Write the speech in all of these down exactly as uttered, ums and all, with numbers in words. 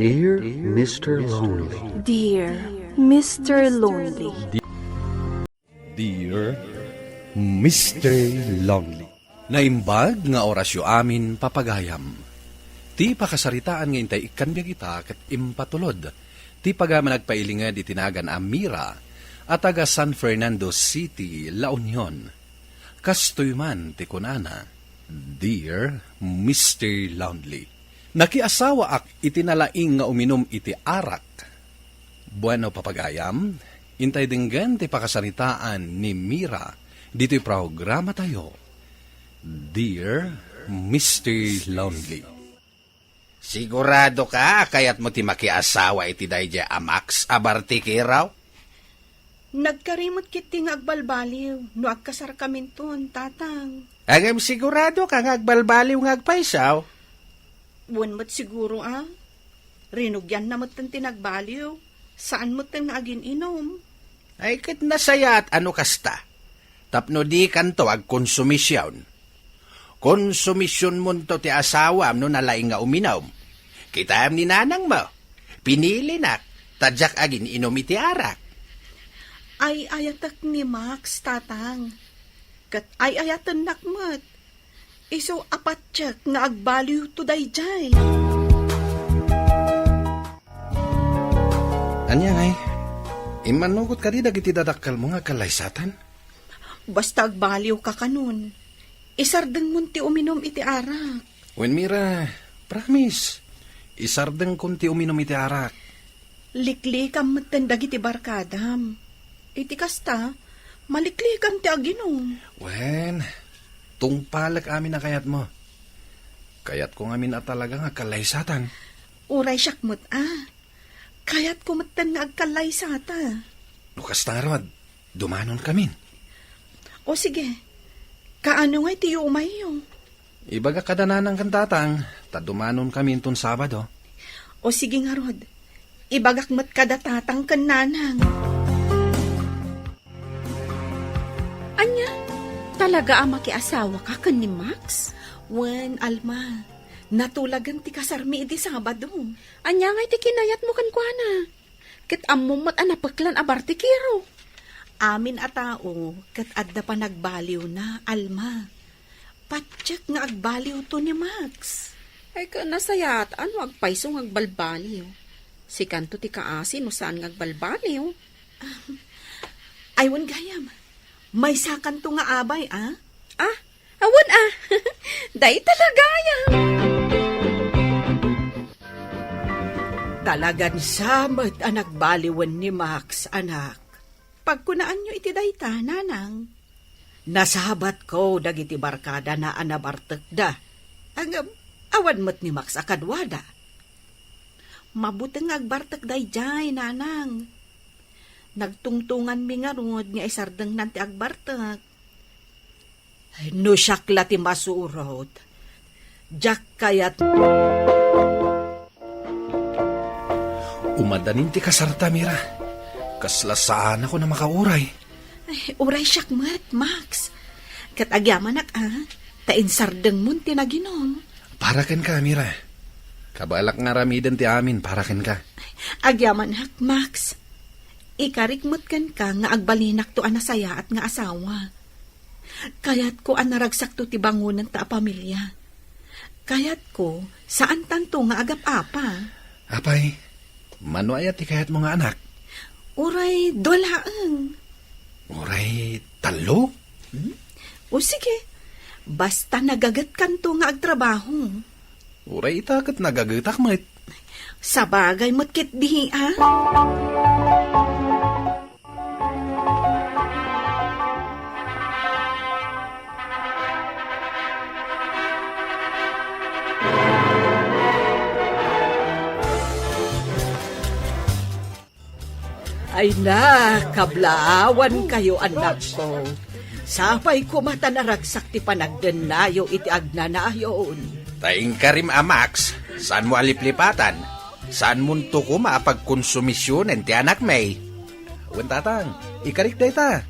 Dear Mister Lonely. Dear Mister Lonely. Dear Mister Lonely. Naimbag nga orasyo amin, papagayam. Ti pakasaritaan nga intay ikkan biag ita ket impatulod ti pagayam a nagpailinged iti nagan a Mira a taga San Fernando City, La Union. Kastoy man ti kunana, "Dear Mister Lonely, nakiasawaak iti nalaing nga uminum iti arak." Bueno, papagayam, intay denggen ti pakasaritaan ni Mira ditoy programatayo, Dear Mister Lonely. Sigurado ka a kayatmo ti makiasawa iti daydiay a Max a bartikero? Nagkarimot ketdi nga agbalbaliw no agkasarkaminton, Tatang. Ngem sigurado ka nga agbalbaliw nga agpayso? Wen met siguro a. Rinugianna metten ti nagbaliw. Saan metten nga agin-inom. Ay, ket nasayaat a no kasta. Tapno dikanto agkonsumision. Konsumisionmonto ti asawam no nalaing nga uminum. Kitam ni nanangmo, pinilinak, ta diak agin-inum iti arak. Ay-ayatek ni Max, Tatang. Ket ay-ayatennak met. Isu a patiek nga agbaliwto daydiay. Ania ngay? Immanugot kadi dagiti dadakkelmo nga agkallaysatan? Basta agbaliwka kanon, isardengmon ti uminum iti arak. Wen, Mira, promise, isardengkon ti uminum iti arak. Liklikam metten dagiti barkadam. Iti kasta, maliklikam ti aginum. Wen, tungpalek amin a kayatmo. Kayatko ngamin a talaga nga agkallaysatan. Uray siak met a. Kayatko metten nga agkallaysata. No kasta ngarud, dumanonkamin. O sige, kaano ngay ti yumayyo? Ibagak kada nanang ken tatang, ta dumanonkamin inton Sabado. O sige ngarud, ibagak met kada tatang ken nanang. Ania? Talaga a makiasawaka ken ni Max? Wen, Alma, natulagen ti kasarmi idi Sabado. Ania ngay ti kinayatmo kenkuana? Ket ammom met a napeklan a bartikero. Amin a tao ket adda panagbaliwna, Alma. Patiek nga agbaliwto ni Max. Ay, ket nasayaat a no agpayso nga agbalbaliw. Sikanto ti kaasi no saan nga agbalbaliw. Ay, wen gayam. Maysakanto nga abay, a? Ah, awan, a. Dayta la gayam. Talagan sa met a nagbaliwen ni Max, anak. Pagkunaanyo iti dayta, nanang. Nasabatko dagiti barkadana a nabartekda. Ngem, awan met ni Max a kaduada. Mabuteng nga agbartek daydiay, nanang. Nagtungtunganmi ngarud nga isardengnan ti agbartek. Ay, no siak la ti masurot, diak kayat. Umadanin ti kasarta, Mira. Kasla saanakon a makauray. Ay, uray siak met, Max. Ket agyamanak, a, ta insardengmon ti naginum. Para kenka, Mira. Kabaelak nga aramiden ti amin para kenka. Agyamanak, Max. Ikarik met kenka nga agbalinakto a nasayaat nga asawa. Kayatko a naragsakto ti bangonenta a pamilia. Kayatko, saantanto nga agap-apa. Apay, mano aya ti kayatmo nga anak? Uray dua laeng. Uray tallo? Hmm? O sige, basta nagagetkanto nga agtrabaho. Uray ita ket nagagetak met. Sabagay met ketdi, a? Ay na, kablaawankayo, annakko. Sapay koma ta naragsak ti panagdennayo iti agnanayon. Ta inkarim a Max, saanmo a liplipatan? Saanmonto koma a pagkonsumisionen ti anakmi? Wen, tatang, ikarik dayta.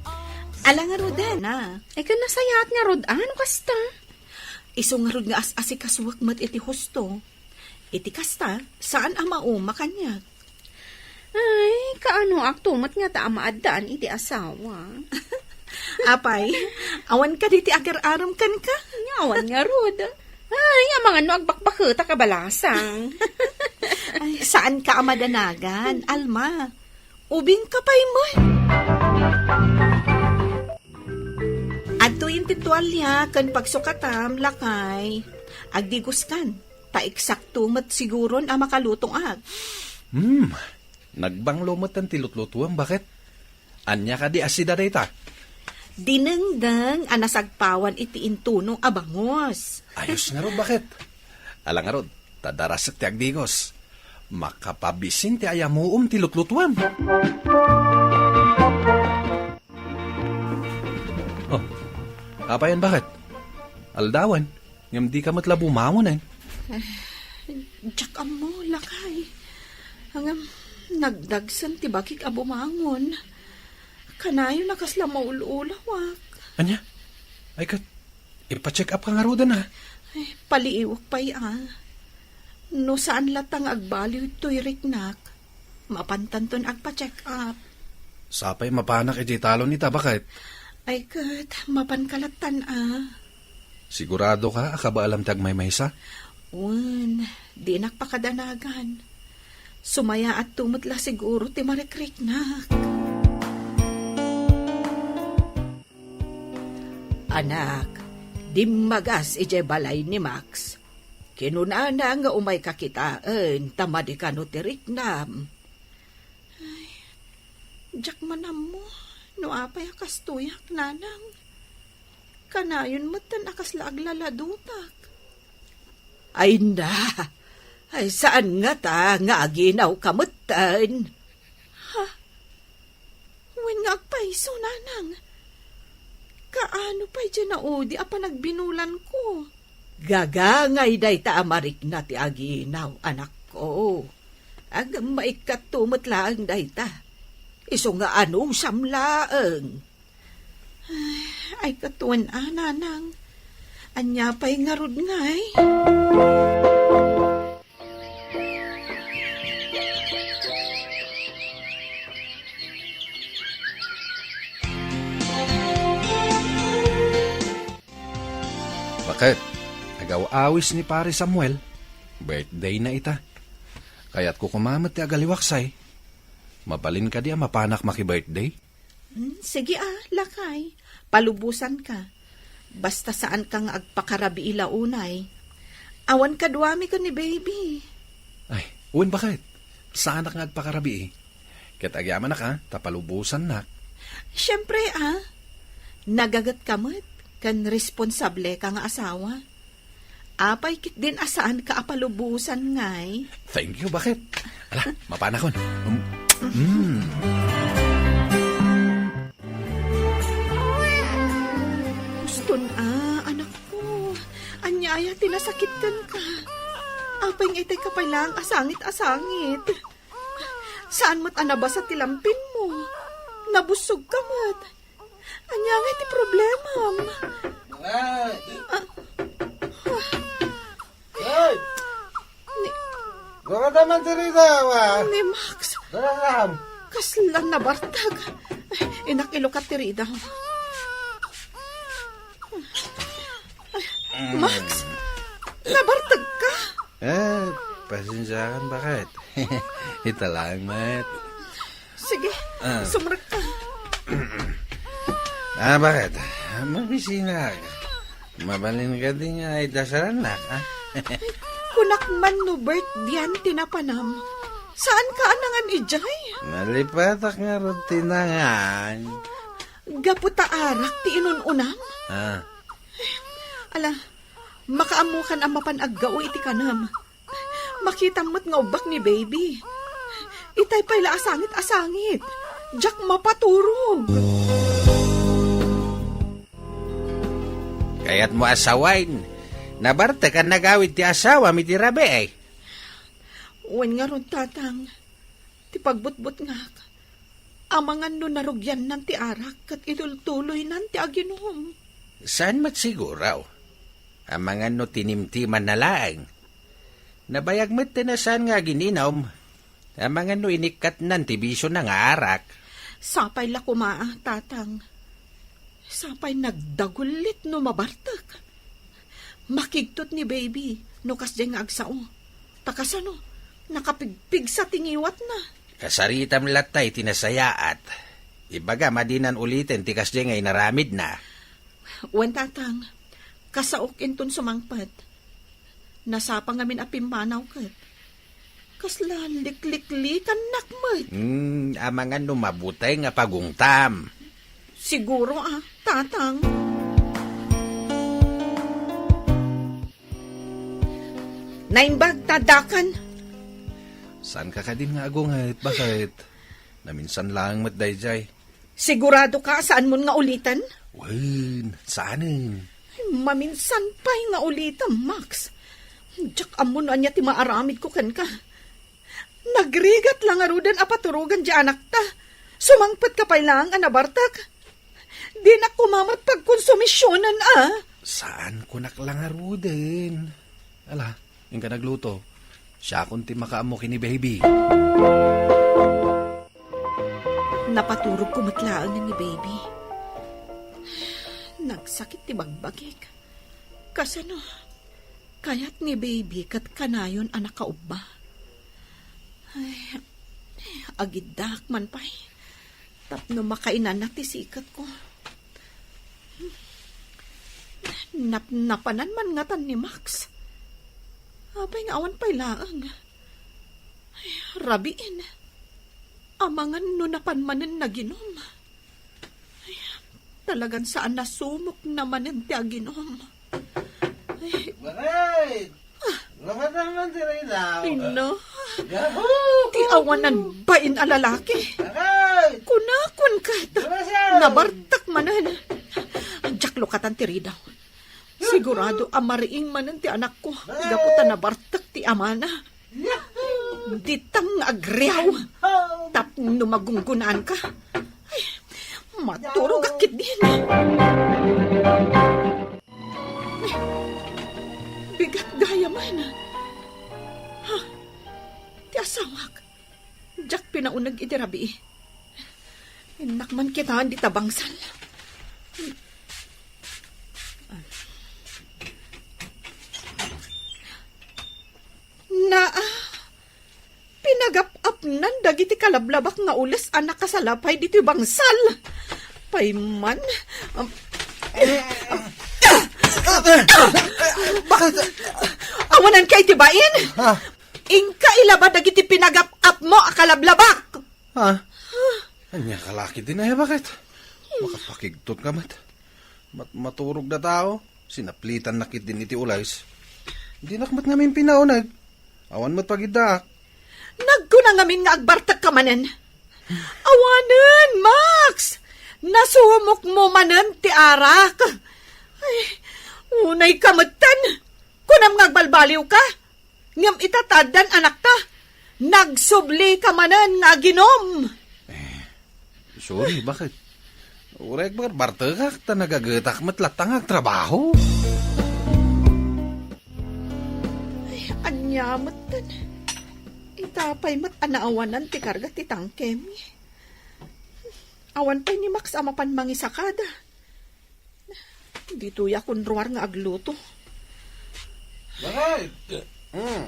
Ala ngaruden, a. Ay, ket nasayaat ngarud, a, no kasta? Isu ngarud nga as-asikasuak met iti husto. Iti kasta, saan a mauma kaniak. Ay, kaanoak to met ngata a maaddaan iti asawa? Apay, awan kadi ti agar-arem kenka? Nya, awan ngarud. Ay, amangan no agbakbaketak a balasang. Ay, saan ka a madanagan, Alma. Ubing ka pay met. Adtoyen ti tualia ken pagsukatam, lakay. Agdigoskan, ta eksakto met siguron a makalutoak. Hmm, nagbanglo met ti lutlutuem, baket? Ania kadi a sida dayta? Dinengdeng a nasagpawan iti intuno a bangus. Ayos ngarud, baket? Ala ngarud, ta darasek ti agdigos. Makapabisin ti ayamuom ti lutlutuem. Oh, apayan, baket? Aldawan, ngem dika met la bumangon, eh. Diak ammo, lakay. Ngem nagdagsen ti bagik a bumangon. Kanayon a kasla maul-ulawak. Ania? Ay ket, ipa-check up ka ngaruden, a. Ay, paliiwak pay, a. No saan latta nga agbaliw toy riknak, mapantanton agpa-check up. Sapay mapanak iti talon ita, baket? Ay ket, mapanka lattan, a. Sigurado ka a kabaelam ti agmaymaysa? Wen, dinak pakadanagan. Sumayaat to met la siguro ti marikriknak. Anak, dimmagas idiay balay ni Max. Kinunana nga umayka kitaen ta madi kano ti riknam. Ay, diak man ammo no apay a kastoyak, nanang. Kanayon metten a kasla aglaladutak. Ay na! Ay, saan ngata nga aginaw ka metten? Ha? Wen nga agpayso, nanang. Kaano pay diay naudi a panagbinulanko? Gagangay dayta a marikna ti aginaw, anakko. Agmaikkatto met laeng dayta. Isu nga anusam laeng. Ay, ay, katuen a, nanang. Ania pay ngarud ngay? Baket, agaw-awis ni Pare Samuel, birthday na ita. Kayatko koma met ti agaliwaksay. Mabalin kadi a mapanak maki-birthday? Hmm, sige a, lakay. Palubosanka. Basta saanka nga agpakarabii la unay. Awan kaduami ken ni baby. Ay, wen, baket. Saanak nga agpakarabii. Ket agyamanak a, ta palubosannak. Siempre a. Nagagetka met ken responsableka nga asawa. Apay ketdin a saanka a palubosan ngay? Thank you, baket? Ala, mapanakon. Um, mm. Uston a, anakko. Ania aya ti nasakit kenka? Apay nga itay ka pay laeng a sangit a sangit? Saan met a nabasa ti lampinmo? Nabussogka met. Ania ngay ti problemam? Ay! Ah. Ay! Ni Gurada man ti rida, wa? Ni Max. Dararam. Kasla nabartag. Ay, inak ilukat ti rida. Ay, Max, nabartag ka? Eh, pasensiakan, baket? Ita laeng met. Sige, ah, sumrek ka. Ah, baket? Mabisinak. Mabalin kadi nga idasalannak, a? Kunak man no birthday-an ti napanam. Saanka a nangan idiay? Nalipatak ngarud ti nangan. Gapu ta arak ti inun-unam? Ah. Ala, makaammokan a mapan aggao iti kanam. Makitam met nga ubbak ni baby. Itay pay la a sangit a sangit. Diak mapaturog. Kayatmo a sawen, nabartek a nagawid ti asawam iti rabii. Wen ngarud, tatang, ti pagbutbutngak, amangan no narugiannan ti arak ket itultuloynan ti aginum. Saan met siguro? Amangan no tinimtimanna laeng. Nabayag met ti nasaan nga agininom. Amangan no inikkatnan ti bisiona nga arak. Sapay la koma, tatang. Sapay nagdagullit no mabartek. Makigtot ni baby no kasdiay nga agsao. Ta kasano, nakapigpigsa ti ngiwatna. Kasaritam latta iti nasayaat. Ibagam a dinan uliten ti kasdiay nga inaramidna. Wen, tatang, kasaok inton sumangpet. Nasapa ngamin a pimmanaw ket kasla likliklikannak met. Hmm, amangan no mabuteng a pagungtam. Siguro a, tatang. Naimbag ta addakan. Saan ka kadin nga agunget? Bakit? Naminsan laeng met dayjay. Sigurado ka a saanmon nga uliten? Wen, saanen. Maminsan pay nga ulitem, Max. Diak ammo no ania ti maaramidko kenka. Nagrigat la ngaruden a paturogan ti anakta. Sumangpet ka pay laeng a nabartek. Dinak koma met pagkonsumisionen a. Saan kunak la ngaruden? Ala, inka nagluto. Siakon ti makaammo ken ni baby. Napaturogko met laeng ni baby. Nagsakit ti bagbagik. Kasano? Kayat ni baby ket kanayon a nakaubba. Ay, agiddaak man pay tapno makainanna ti siketko. Napnapanan man ngatan ni Max. Apay nga awan pay laeng? Ay, rabiin. Amangan no napan manen naginom. Ay, talagan saan a sumok na manen ti aginom. Ay. Bakit? Ah. Bakit naman ti Rina? Ay, no. Yahoo! Ti awanan bain a lalaki. Bakit? Kunakon ket. Bakit? Nabartek manen. Diak lukatan ti ridaw. Sigurado a mariing manen ti anakko. Bakit? Gapu ta nabartek ti amana. Ditang nga agriaw. Tapno magungguna ka. Ay, maturogak ketdin. Ay, bigat gayam. Ha? Ti asawak. Diak pinauneg iti rabii. Innak man kitaen dita bangsal. Naa, pinagap-apnan dagiti kalablabak nga ules a nakasalapay ditoy bangsal. Payman. Am-, Eh, eh, bakit? Awanan ka iti bain? Ha? Inka ilaba dagiti pinagap-apmo a kalablabak. Ha? Ania ka la ketdin, bakit? Makapakigtot ka met. Mat-, maturog da tao. Sinaplitan na ketdin iti ules. Dinak met ngamin pinauneg. Awan met pagiddaak. Nagkuna ngamin nga agbartek ka manen. Awanen, Max! Nasumok mo manen ti arak. Ay, unay ka metten. Kunam nga agbalbaliw ka. Ngem ita ta addan anakta, nagsubli ka manen nga aginom. Eh, sorry, bakit? Uray agbarbartekak ta nagagetak met latta nga agtrabaho. Ay, ania metten. Ita pay met a naawanan ti karga ti tangkemi. Awan pay ni Max a mapan mangisakada. Ditoy a kunruar nga agluto. Bakit? Hmm.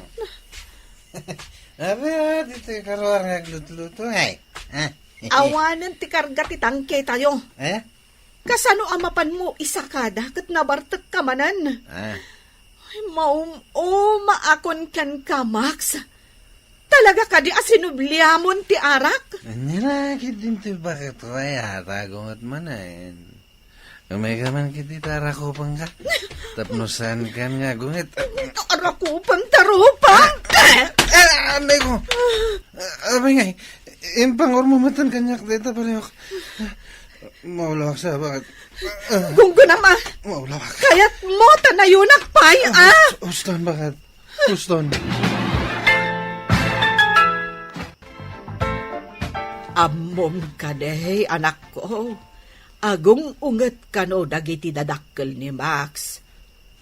Abi, ah, ditoy karuar nga aglutluto, ay. Ah. Awanen ti karga ti tangke tayo. Eh? Kasano a mapanmo isakada ket nabartek ka manen? Ah. Ay, maum-uma akon kenka, Max. Talaga kadi a sinubliamon ti arak? Ania la ketdin ti bakit, ay, atago met manen. Umay ka man ketdi ta arakupenka. Tapno saankan nga agungit. Arakupen ta rupa? Ah, ah, anay ko. Ah, abay ngay, impangurmo metten kaniak dayta paliok. Maulawak sa, bakit? Ah. Gunggunam, ah. Maulawak. Kayatmo ta nayunak pay, ah. Huston, bakit? Huston. Ammom kadi, anakko. Agung-unget kano dagiti dadakkel ni Max.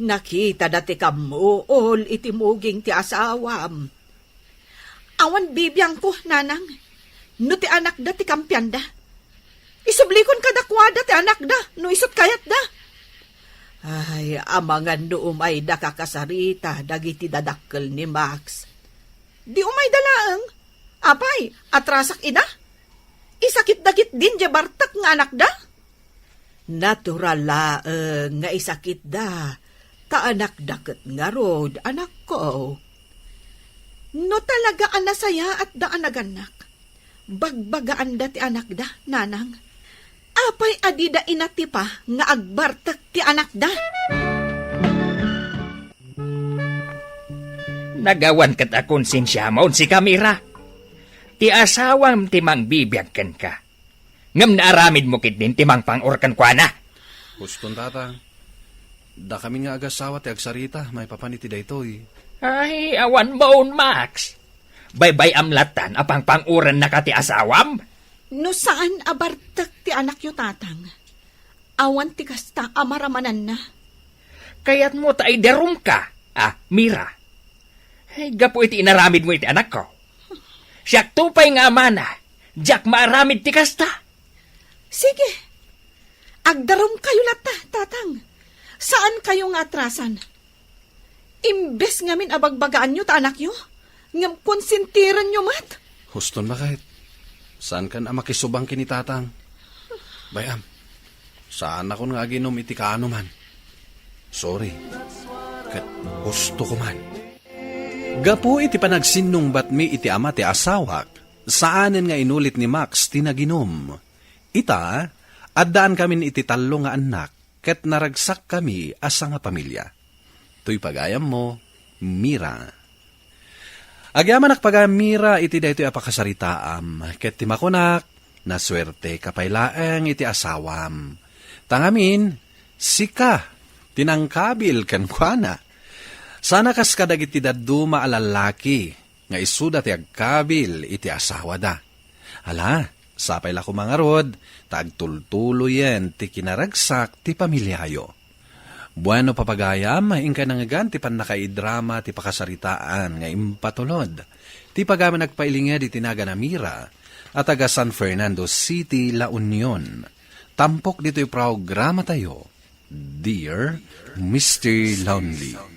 Nakitada ti kammuol iti muging ti asawam. Awan bibiangko, nanang, no ti anakda ti kampianda. Isublikon kadakuada ti anakda no isut' kayatda. Ay, amangan no umayda kakasarita dagiti dadakkel ni Max. Di umayda laeng. Apay, atrasak ida? Isakitda ketdin diay bartek nga anakda? Natural laeng nga isakitda, ta anakda ket ngarud, anakko. No talaga a nasayaatda a nagannak, bagbagaanda ti anakda, nanang. Apay a dida inatipa nga agbartek ti anakda? Nagawan ket a konsensiamon, sika, Mira. Ti asawam ti mangbibiag kenka. Ngem naaramidmo ketdin ti mangpang-or kenkuana. Huston, Tatang. Dakamin nga agasawa ti agsarita maipapan iti daytoy. Ay, awan maon, Max. Baybay-am lattan a pangpang-orennaka ti asawam? No saan a bartek ti anakyo, Tatang, awan ti kasta a maramananna. Kayatmo ta idarumka, a, Mira? Ay, gapu iti inaramidmo iti anakko. Siakto pay nga amana, diak maaramid ti kasta. Sige, agdarumkayo latta, Tatang. Saankayo nga atrasan. Imbes ngamin a bagbagaanyo ta anakyo, ngem konsentirenyo met. Huston, baket. Saankan a makisubang ken ni Tatang? Bay-am, saanakon nga aginom iti kaanoman. Sorry. Ket hustoko man. Gapu iti panagsinnungbatmi iti ama ti asawak, saanen nga inulit ni Max ti naginom. Ita, addaankamin iti tallo nga annak, ket naragsakkami a sangapamilia. Toy pagayammo, Mira. Agyamanak pagayam, Mira, iti daytoy a pakasaritaam, ket ti makunak, nasuerteka pay laeng iti asawam. Ta ngamin, sika ti nangkabil kenkuana. Sana kas kadagiti dadduma a lallaki nga isuda ti agkabil iti asawada. Ala, sapay la koma ngarud, ta agtultuloyen ti kinaragsak ti pamiliayo. Bueno, papagayam, inkay nangngegan ti pannakaidrama ti pakasaritaan nga impatulod. Ti pagayam nagpailinged iti nagan a Mira a taga San Fernando City, La Union. Tampok ditoy programatayo, Dear Mister Lonely.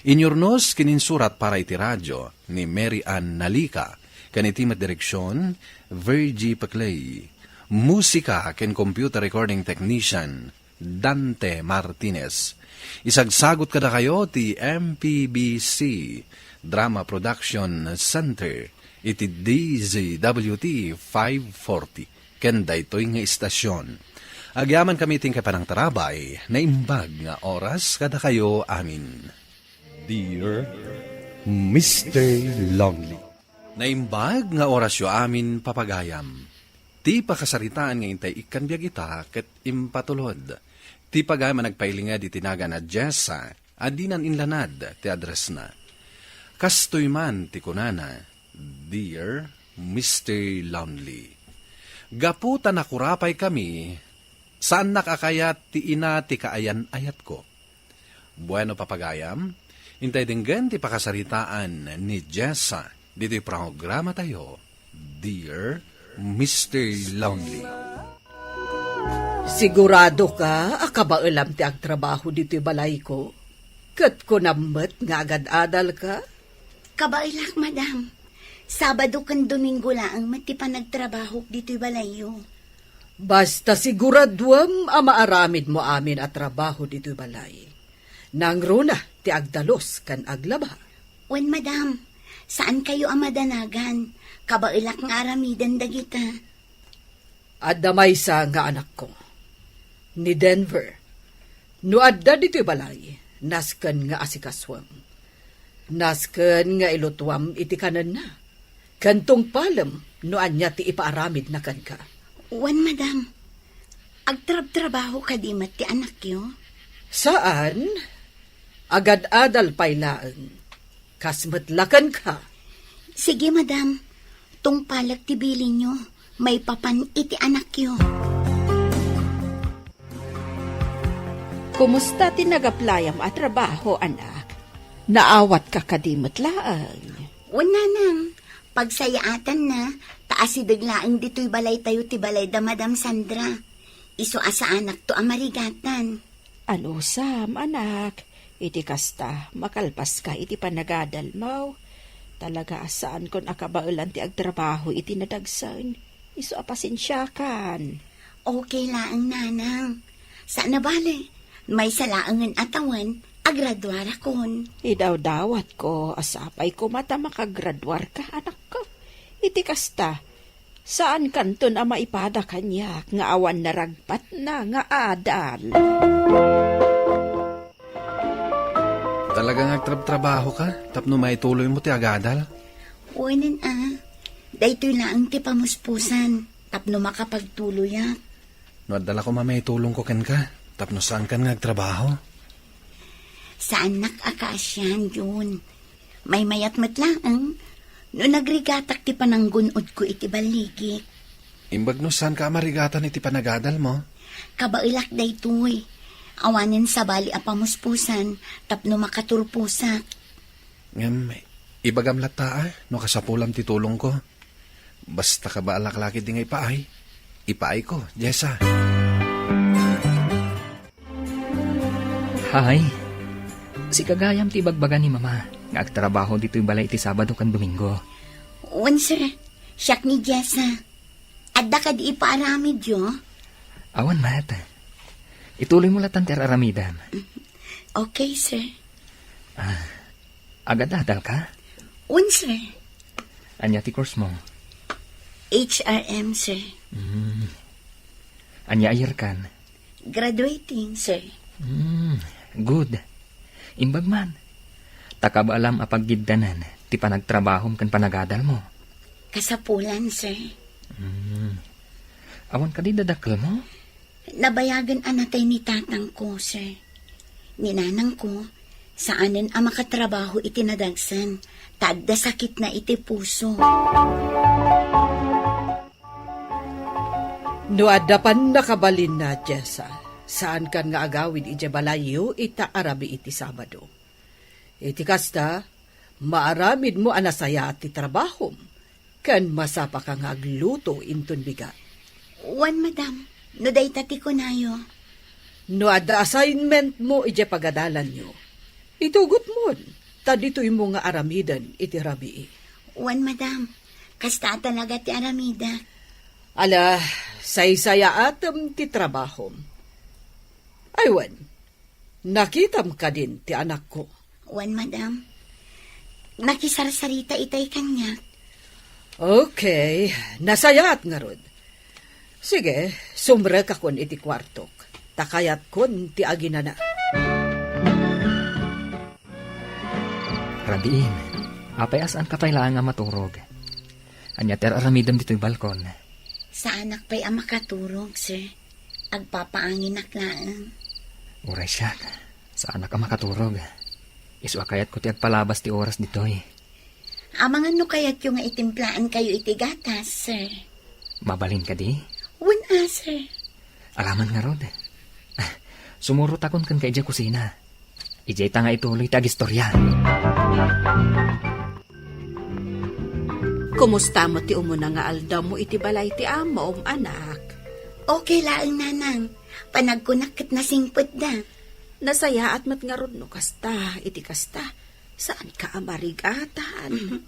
Inyurnos ken insurat para iti radio ni Mary Ann Nalica, ken iti met direksion, Virgie Paclay. Musika ken computer recording technician, Dante Martinez. Isagsagut kadakayo ti M P B C Drama Production Center iti D Z W T five forty ken daytoy nga istasyon. Agyamankami iti panangtarabay, naimbag nga oras kadakayo amin. Dear Mister Lonely. Naimbag nga orasyo amin, papagayam. Ti pakasaritaan nga intay ikkan biag ita ket impatulod. Ti pagayam a nagpailinged iti nagan a Jessa a dinan inlanad ti addressna. Kastoy man ti kunana, Dear Mister Lonely, gapu ta nakurapaykami, saannak a kayat ti ina ti kaayan-ayatko. Bueno, papagayam, intay denggen ti pakasaritaan ni Jessa ditoy programatayo, Dear Mister Lonely. Siguradoka a kabaelam ti agtrabaho ditoy balayko? Ket kunam met nga agad-adalka? Kabaelak, madam. Sabado ken Domingo laeng met ti panagtrabahok ditoy balayyo. Basta siguraduem a maaramidmo amin a trabaho ditoy balay. Nangruna ti agdalus ken aglaba. Wen, madam, saankayo a madanagan. Kabaelak nga aramiden dagita. Adda maysa nga anakko, ni Denver. No adda ditoy balay, nasken nga asikasuem. Nasken nga ilutuam iti kanenna. Ken tungpalem no ania ti ipaaramidna kenka. Wen, madam. Agtrabtrabaho kadi met ti anakyo? Saan. Agad-adal pay laeng. Kas met la kenka. Sige, madam. Tungpalek ti bilinyo maipapan iti anakyo. Kumusta ti nagaplayam a trabaho, anak? Naawatka kadi met laeng? Wen, nanang, pagsayaatanna, ta asideg laeng ditoy balaytayo ti balay da Madam Sandra. Isu a saanakto a marigatan. Anusam, anak, iti kasta, makalpaska iti panagadalmo. Talaga a saankon a kabaelan ti agtrabaho iti nadagsen. Isu a pasensiakan. Okay laeng, nanang. Saan a bale, maysa laengen a tawen, agraduarakon. Idawdawatko a sapay koma ta makagraduarka, anakko. Iti kasta, saankanton a maipada kaniak nga awan naragpatna nga adal. Talaga nga agtrabtrabahoka tapno maituloymo ti agadal? Wen a, daytoy laeng ti pamuspusan tapno makapagtuloyak. No adda la koma maitulongko kenka, tapno saankan nga agtrabaho? Saannak a kaasian, Jun. Maymayat met laeng no nagrigatak ti pananggun-odko iti balligik. Imbag no saanka a marigatan iti panagadalmo? Kabaelak daytoy. Awanen sabali a pamuspusan tapno makaturposak. Ngem, ibagam latta a no kasapulam ti tulongko. Basta kabaelak la ketdi nga ipaay, ipaayko, Jessa. Hay, sika gayam ti ibagbaga ni Mama nga agtrabaho ditoy balay iti Sabado ken Domingo. Wen, sir. Siak ni Jessa. Adda kadi ipaaramidyo? Awan met. Ituloymo latta ti ar-aramidem. Okay, sir. Ah, agadadalka? Wen, sir. Ania ti course mo? H R M, sir. Mm. Ania a year kan? Graduating, sir. Mm, good. Imbag man. Ta kabaelam a paggiddanen ti panagtrabahom ken panagadalmo. Kasapulan, sir. Mm. Awan kadi dadakkelmo? Nabayagen a natay ni tatangko, sir. Ni nanangko, saanen a makatrabaho iti nadagsen, ta adda sakitna iti puso. No adda pannakabalinna, Jessa, saankan nga agawid idiay balayyo ita a rabii ti Sabado. Iti kasta, maaramidmo a nasayaat ti trabahom, ken masapaka nga agluto inton bigat. Wen, madam, no dayta ti kunayo. No adda assignmentmo idiay pagadalanyo, itugotmon, ta ditoymo nga aramiden iti rabii. Wen, madam, kasta a talaga ti aramidek. Ala, saysayaatem ti trabahom. Ay wen, nakitam kadin ti anakko? Wen, madam. Nakisarsarita itay kaniak. Okay, nasayaat ngarud. Sige, sumrekakon iti kuartok, ta kayatkon ti aginana. Rabiin, apay a saanka pay laeng a maturog? Ania ti ar-aramidem ditoy balkon? Saanak pay a makaturog, sir. Agpapaanginak laeng. Uray siak, saanak a makaturog. Isu a kayatko ti agpalabas ti oras ditoy. Amangan no kayatyo nga itimplaankayo iti gatas, sir. Mabalin kadi? Wen a, sir. Alaman ngarud. Sumurotakon kenka idiay kusina. Idiay ta nga ituloy ti agistorya. Kumusta met ti umuna nga aldawmo iti balay ti amom, anak? Okay laeng, nanang. Panagkunak ket nasingpetda. Nasayaat met ngarud no kasta, iti kasta. Saanka a marigatan.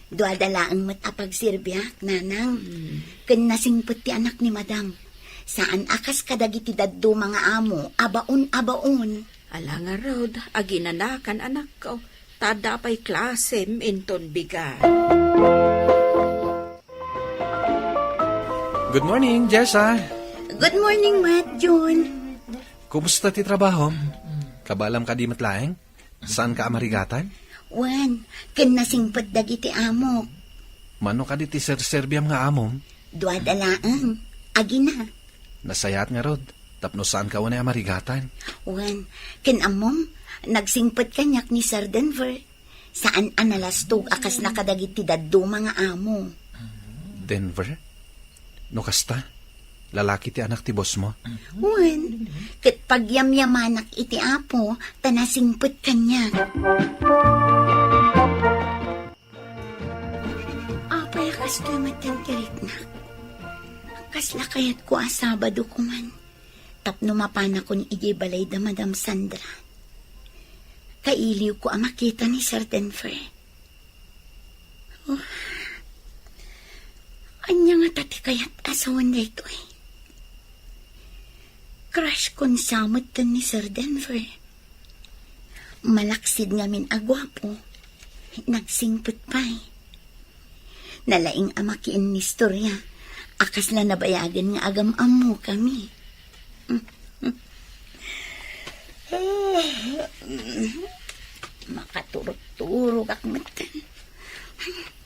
Duada laeng met a pagserbiak, nanang. Hmm. Ken nasingpet ti anak ni madam. Saan a kas kadagiti dadduma nga amo, a baon a baon. Ala ngarud, aginanakan, anakko. Ta adda pay klasem inton bigat. Good morning, Jessa. Good morning, Matt, Jun. Kumusta ti trabahom? Kabaelam kadi met laeng? Saanka a marigatan? Wen, ken nasingpet dagiti amok. Mano kadi ti serserbiam nga amom? Duada laeng. Agina. Nasayaat ngarud, tapno saanka unay a marigatan. Wen, ken ammom, nagsingpet kaniak ni Sir Denver. Saan a nalastog a kasna kadagiti dadduma nga amo. Denver? No kasta, Lalaki ti anak ti boss mo? Wen, ket pagyamyamanak iti Apo, ta nasingpet kaniak. Apay a kastoy met ti riknak? Kasla kayatko a Sabado koman, tapno mapanakon idiay balay da Madam Sandra. Kailiwko a makita ni Sir Denver. Oh. Ania ngata ti kayat a sawen daytoy? Crush kon sa met ken ni Sir Denver. Malaksid ngamin a guapo, nagsingpet pay. Nalaing a makiinnistorya a kasla nabayagen nga agam-ammokami. Makaturog-turogak metten.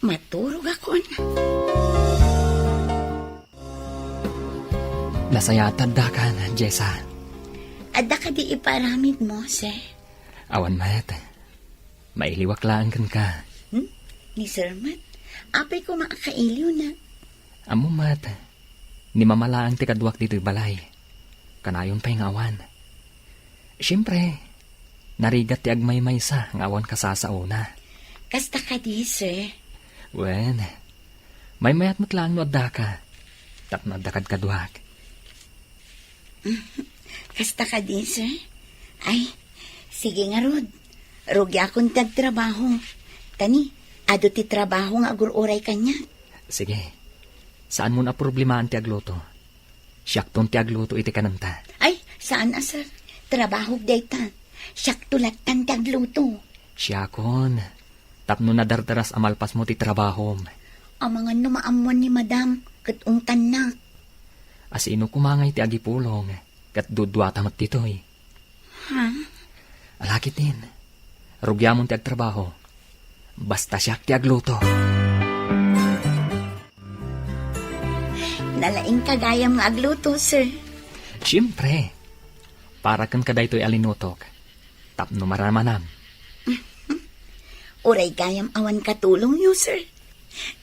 Maturogakon. Nasayaat ti addakan, Jessa. Adda kadi iparamidmo, sir? Awan met. Mailiwak laeng kenka. Hmm? Ni sir met? Apay koma a kailiwna? Ammom met, ni mama laeng ti kaduak ditoy balay. Kanayon pay nga awan. Siempre, narigat ti agmaymaysa nga awan kasasaona. Kasta kadi, sir? Wen, maymayat met laeng no addaka. Tapno adda kadkaduak. Kasta kadi, sir? Ay, sige ngarud. Rugiakon ti agtrabaho. Tani, adu ti trabaho nga agur-uray kaniak. Sige. Saanmon a problemaan ti agluto. Siakton ti agluto iti kanenta. Ay, saan a, sir. Trabahok dayta. Siakto lattan ti agluto. Siakon. Tapno nadardaras a malpasmo ti trabahom. Amangan no maammoan ni Madam, ket ungtannak. A sino koma ngay ti agipulong, ket duduata met ditoy. Ha? Alakiten, rugiamon ti agtrabaho. Basta siak ti agluto. Nalaingka gayam nga agluto, sir. Siempre, para kenka daytoy a linutok. Tapno maramanam. Uray gayam awan katulongyo, sir.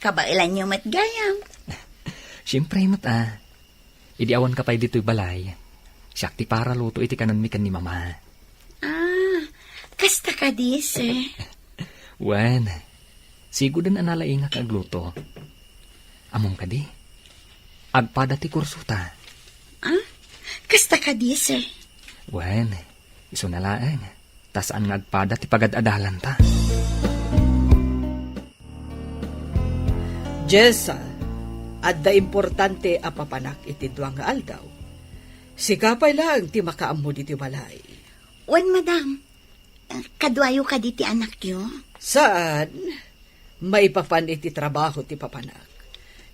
Kabaelanyo met gayam. Siempre met a. Idi awanka pay ditoy balay, siak ti paraluto iti kanenmi ken ni Mama. Ah, kasta kadi, sir? Wen, siguden a nalaingak agluto. Ammom kadi? Agpada ti kursota. Ah, kasta kadi, sir? Wen, isuna laeng, ta saan nga agpada ti pagad-adalanta. Jessa, adda importante a papanak iti dua nga aldaw. Sika pay laeng ti makaammo ditoy balay. Wen, madam. Kaduayo kadi ti anakyo? Saan. Maipapan iti trabaho ti papanak.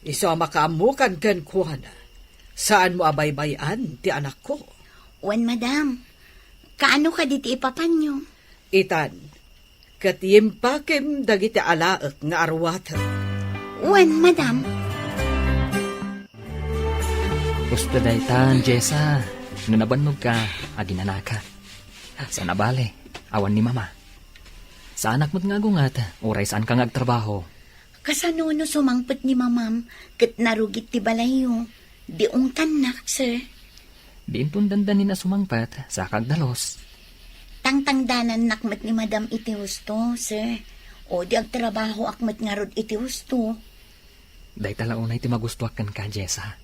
Isu a makaammokan kenkuana. Saanmo a baybay-an ti anakko. Wen, madam. Kaano kadi ti ipapanyo? Itan, ket yimpakem dagiti alaek nga aruaten. Wen, madam. Usto daytan, Jessa. No nabannogka, aginanaka. Saan a bale, awan ni Mama. Saanak met nga agunget, uray saanka nga agtrabaho. Kasano no sumangpet ni Mamam ket narugit ti balayyo? Di ungtannak, sir. Di inton dandanin a sumangpet, saka agdalus. Tangtangdanannak met ni Madam iti husto, sir. O di agtrabahoak met ngarud iti husto. Dayta la unay ti magustoak kenka, Jessa.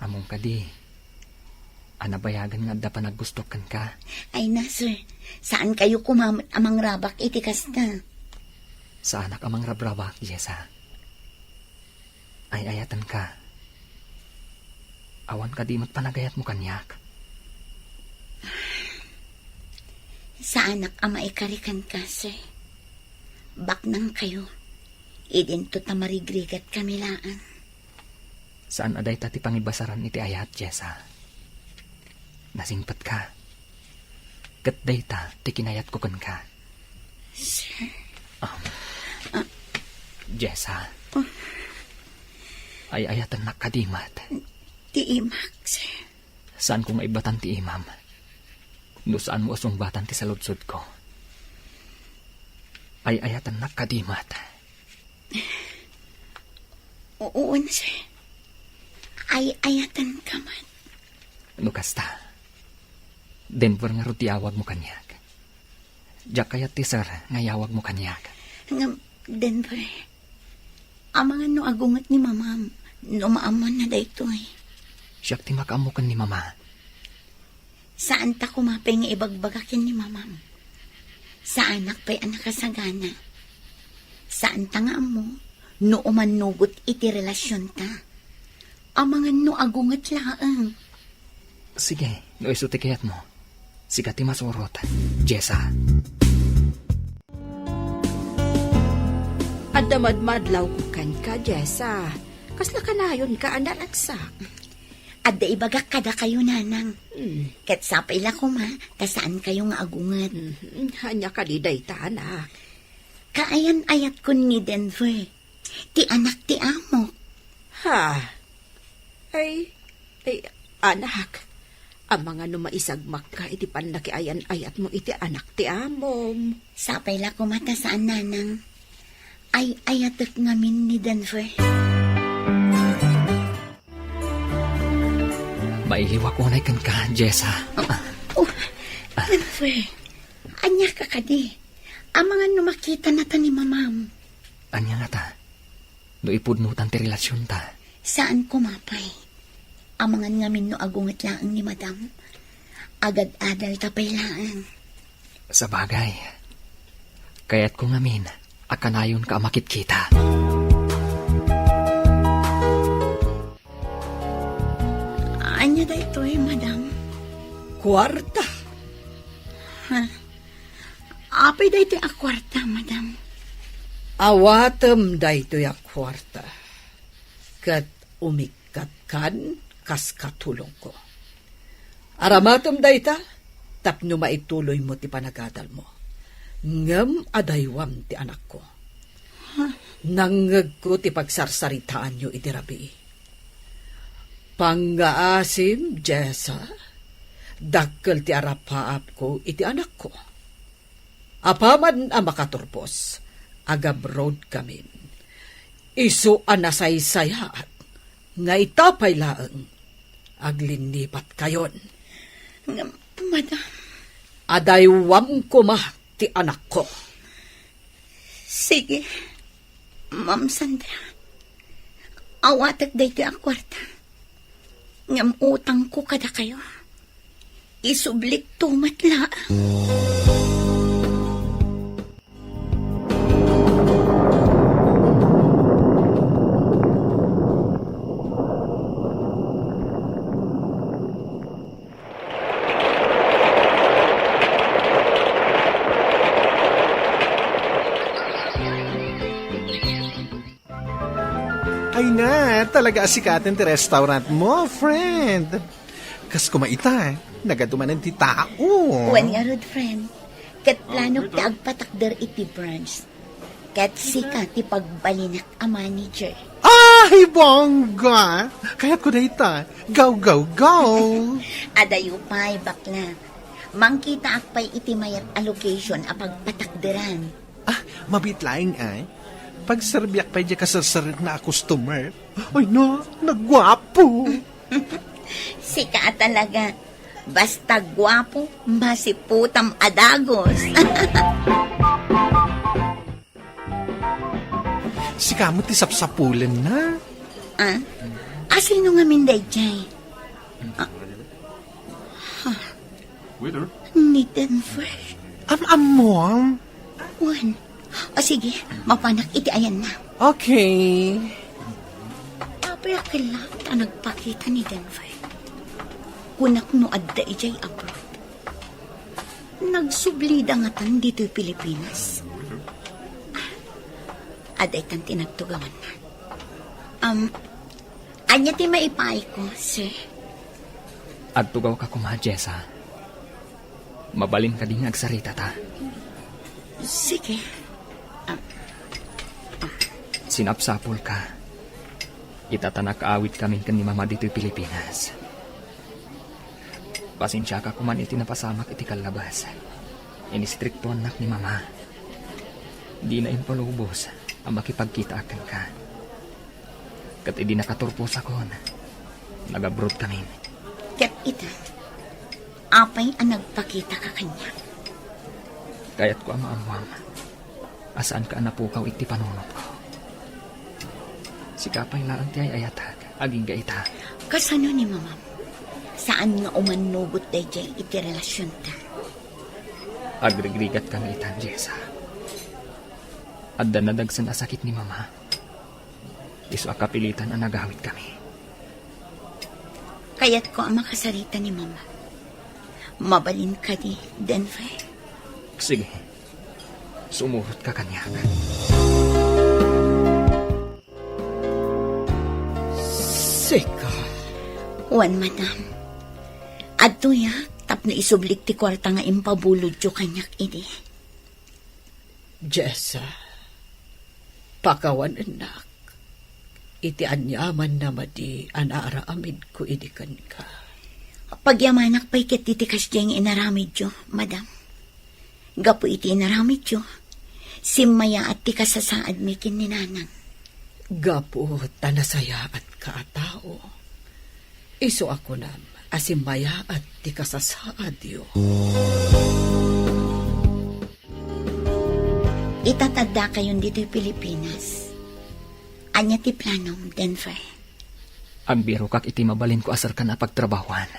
Ammom kadi, a nabayagen nga adda panaggustoak kenka. Ay na, sir. Saankayo koma met a mangrabak iti kasta. Saanak a mangrabrabak, Jessa. Ay-ayatenka. Awan kadi met panagayatmo kaniak. Saanak a maikari kenka, sir. Baknangkayo. Idinto ta marigrigat kami laeng. Saan a dayta ti pangibasaran iti ayat, Jessa. Nasingpetka. Ket dayta ti kinayatko kenka. Sir. Um, Ah. Jessa. Oh. Ay-ayatennak kadi met. Ti imak, sir. Saanko nga ibbatan ti imam. No saanmo a sungbatan ti saludsodko. Ay-ayatennak kadi met. Oo, sir. Ay-ayatenka met. No kasta, Denver ngarud ti awagmo kaniak. Diak kayat ti sir nga iyawagmo kaniak. Ngem, Denver, amangan no agunget ni mamam no maammonna daytoy. Siak ti makaammo ken ni mama. Saan ta koma pay nga ibagbaga ken ni mamam. Saanak pay a nakasagana. Saan ta nga ammo no umannugot iti relasionta. Amangan no agunget laeng. Sige, no isu ti kayatmo. Sika ti masurot, Jessa. Adda madmadlawko kenka, Jessa. Kasla kanayonka a naragsak. Adda ibagak kadakayo, Nanang. Hmm. Ket sapay la koma, ta saankayo nga agunget. Mhm. Ania kadi dayta, anak? Kaayan-ayatkon ni Denver. Ti anak ti amok. Ha? Ay, ay, anak, amangan no maisagmakka iti pannakiayan-ayatmo iti anak ti amom. Sapay la koma ta saan, Nanang. Ay-ayatek ngamin ni Denver. Mailiwak unay kenka, Jessa. Oh, Denver. Ania ka kadi? Amangan no makitanata ni mamam. Ania ngata? No ipudnotan ti relasionta. Saan koma pay. Amangan ngamin no agunget laeng ni madam. Agad-adalta pay laeng. Sabagay, kayatko ngamin a kanayonka a makitkita. Ania daytoy, madam? Kuarta. Ha? Apay daytoy a kuarta, madam? Awatem daytoy a kuarta, ket umikkatkan kas katulongko. Aramatem dayta tapno maituloymo ti panagadalmo. Ngem adaywam ti anakko. Nangngegko ti pagsarsaritaanyo idi rabii. Pangngaasim, Jessa, dakkel ti arapaapko iti anakko. Apaman a makaturpos, agabroad kamin. Isu a nasaysayaat nga ita pay laeng, aglinnipat kayon. Ngem, madam. Adaywam koma ti anakko. Sige, Ma'am Sandra. Awatek daytoy a kuarta. Ngem utangko kadakayo. Isublikto met laeng. Ay na, talaga a sikaten ti restaurant mo, friend. Kas kumaita, nagadu manen ti tao. Wen ngarud, friend. Ket planok ti agpatakder iti brunch. Ket sika ti pagbalinak a manager. Ay, bongga! Kayatko dayta. Go, go, go! Adayo pay, bakla. Mangkitaak pay iti mayat a location a pagpatakderan. Ah, mabiit laeng, ay. Pagserbiak pay diay kaserserekna a customer. Ay na, nagguapo. Sika a talaga. Basta guapo, masiputam a dagus. Sika met ti sapsapulenna. Ah? Asino ngamin daydiay? Ah. Ha? Waiter? Ni Denver. Am-ammom? Wen. O sige, mapanak iti ayanna. Okay. Apay a kella ta nagpakita ni Denver? Kunak no adda idiay abroad. Nagsublida ngatan ditoy Pilipinas. Adaytan ti nagtugawanna. Um, ania ti maipaayko, sir? Agtugawka koma, Jessa. Mabalin kadi nga agsaritata? Sige. Ah, ah. Sinapsapulka. Ita ta nakaawidkamin ken ni Mama ditoy Pilipinas. Pasensiaka koman iti napasamak iti kallabas. Inistriktoannak ni Mama. Dina impalubos a makipagkitaak kenka. Ket idi nakaturposakon, Nag-abroad kamin. Ket ita, apay a nagpakitaka kaniak? Kayatko a maammuam a saanka a napukaw iti panunotko. Sika pay laeng ti ay-ayatak agingga ita. Kasano ni Mamam? Saan nga umannugot daydiay iti relasionta? Agrigrigat kami itan, Jessa. Adda nadagsen a sakit ni Mama. Isu a kapilitan a nagawidkami. Kayatko a makasarita ni Mama. Mabalin kadi, Denver? Sige. Sumurotka kaniak. Sika. Wen, madam. Adtoyak tapno isublik ti kuarta nga impabulodyo kaniak idi. Jessa, pakawanennak iti aniamanna madi a naaramidko idi kenka. Pagyamanak pay ket iti kasdiay nga inaramidyo, madam. Gapu iti inaramidyo, simmayaat ti kasasaadmi ken ni Nanang. Gapu ta nasayaatka a tao, isu a kunam a simmayaat ti kasasaadyo. Ita ta addakayon ditoy Pilipinas. Ania ti planom, Denver? Agbirokak iti mabalinko a serkan a pagtrabahoan.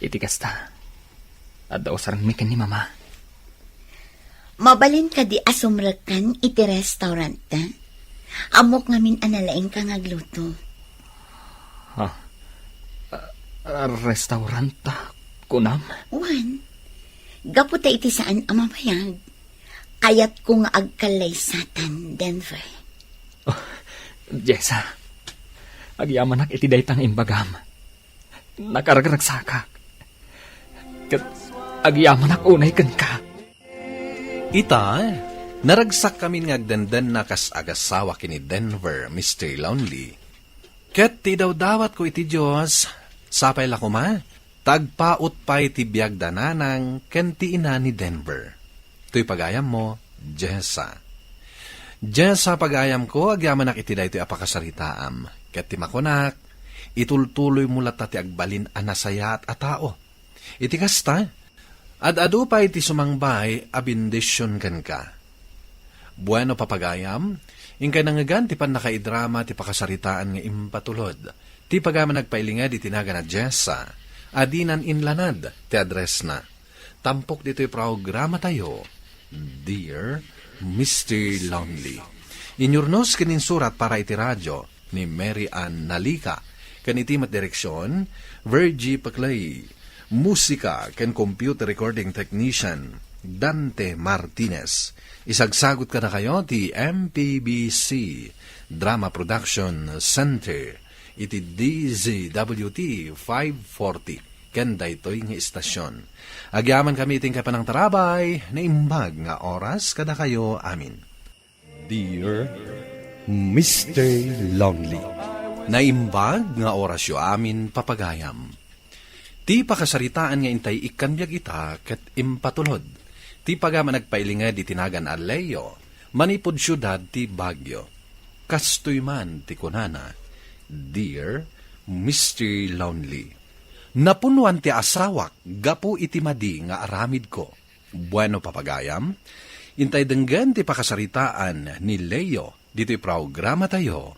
Iti kasta, adda usarengmi ken ni Mama. Mabalin kadi a sumrekkan iti restaurant? Ammok ngamin a nalaingka nga agluto. Ha? Ah, ah, restaurant, ah, kunam? Wen, gapu ta iti saan a mabayag, kayatko nga agkallaysatan, Denver. Oh, Jessa, agyamanak iti dayta nga imbagam. Nakaragragsakak. Ket agyamanak unay kenka. Ita, naragsakkamin nga agdendenna kas agasawa ken ni Denver, Mister Lonely. Ket ti idawdawatko iti Dios, sapay la koma, ta agpaut pay ti biag da Nanang ken ti ina ni Denver. Toy pagayammo, Jessa. Jessa, pagayamko, agyamanak iti daytoy a pakasaritaam. Ket ti makunak, itultuloymo latta ti agbalin a nasayaat a tao. Iti kasta, ad-adu pay ti sumangbay a bendision kenka. Bueno, papagayam, inkay nangngegan ti pannakaidrama ti pakasaritaan nga impatulod. Ti pagayam a nagpailinged iti nagan a Jessa, a dinan inlanad ti addressna. Tampok ditoy programatayo, Dear Mister Lonely. Inyurnos ken insurat para iti radio ni Mary Ann Nalica, ken iti met direksion, Virgie Paclay. Musika ken computer recording technician, Dante Martinez. Isagsagut kadakayo ti M P B C Drama Production Center iti D Z W T five forty ken daytoy nga istasion. Agyamankami iti inkay panangtarabay, naimbag nga oras kadakayo amin. Dear Mister Lonely. Naimbag nga orasyo amin, papagayam. Ti pakasaritaan nga intay ikkan biag ita ket impatulod ti pagayam a nagpailinged iti nagan a Leo, manipud siudad ti Baguio. Kastoy man ti kunana, Dear Mister Lonely. Napunnuan ti asawak gapu iti madi nga aramidko. Bueno, papagayam, intay denggen ti pakasaritaan ni Leo ditoy programatayo,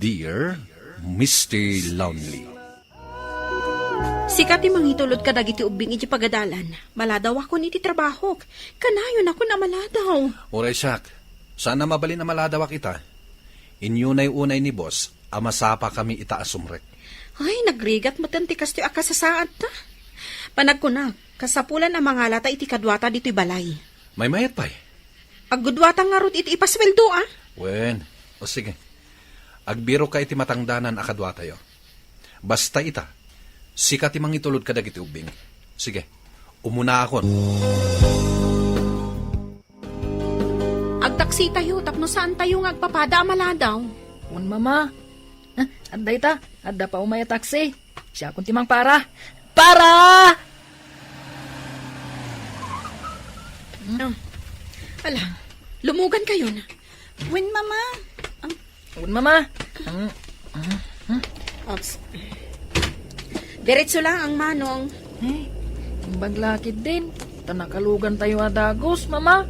Dear Mister Lonely. Sika ti mangitulod kadagiti ubbing iti pagadalan. Maladawakon iti trabahok. Kanayonakon a maladaw. Uray siak, saan a mabalin a maladawak ita. Inyunay unay ni boss a masapakami ita a sumrek. Ay, nagrigat metten ti kastoy a kasasaadta. Panagkunak, kasapulan a mangalata iti kaduata ditoy balay. Maymayat pay. Aggudduata ngarud iti ipasueldo, a? Wen, o sige. Agbirokka iti matangdanan a kaduatayo. Basta ita, sika ti mangitulod kadagiti ubbing. Sige, umunaakon. Agtaksitayo tapno saantayo nga agpapada a maladaw. Wen, Mama. Ah, adda ita, adda pa umay a taksi. Siakon ti mangpara. Para! Ah, ala, lumugankayon. Wen, Mama. Ah. Wen, Mama. Ah, ah, ah. Ops. Diretso lang ang manong. Eh, imbag lakid din. Ta nakalugan tayo a dagus, Mama.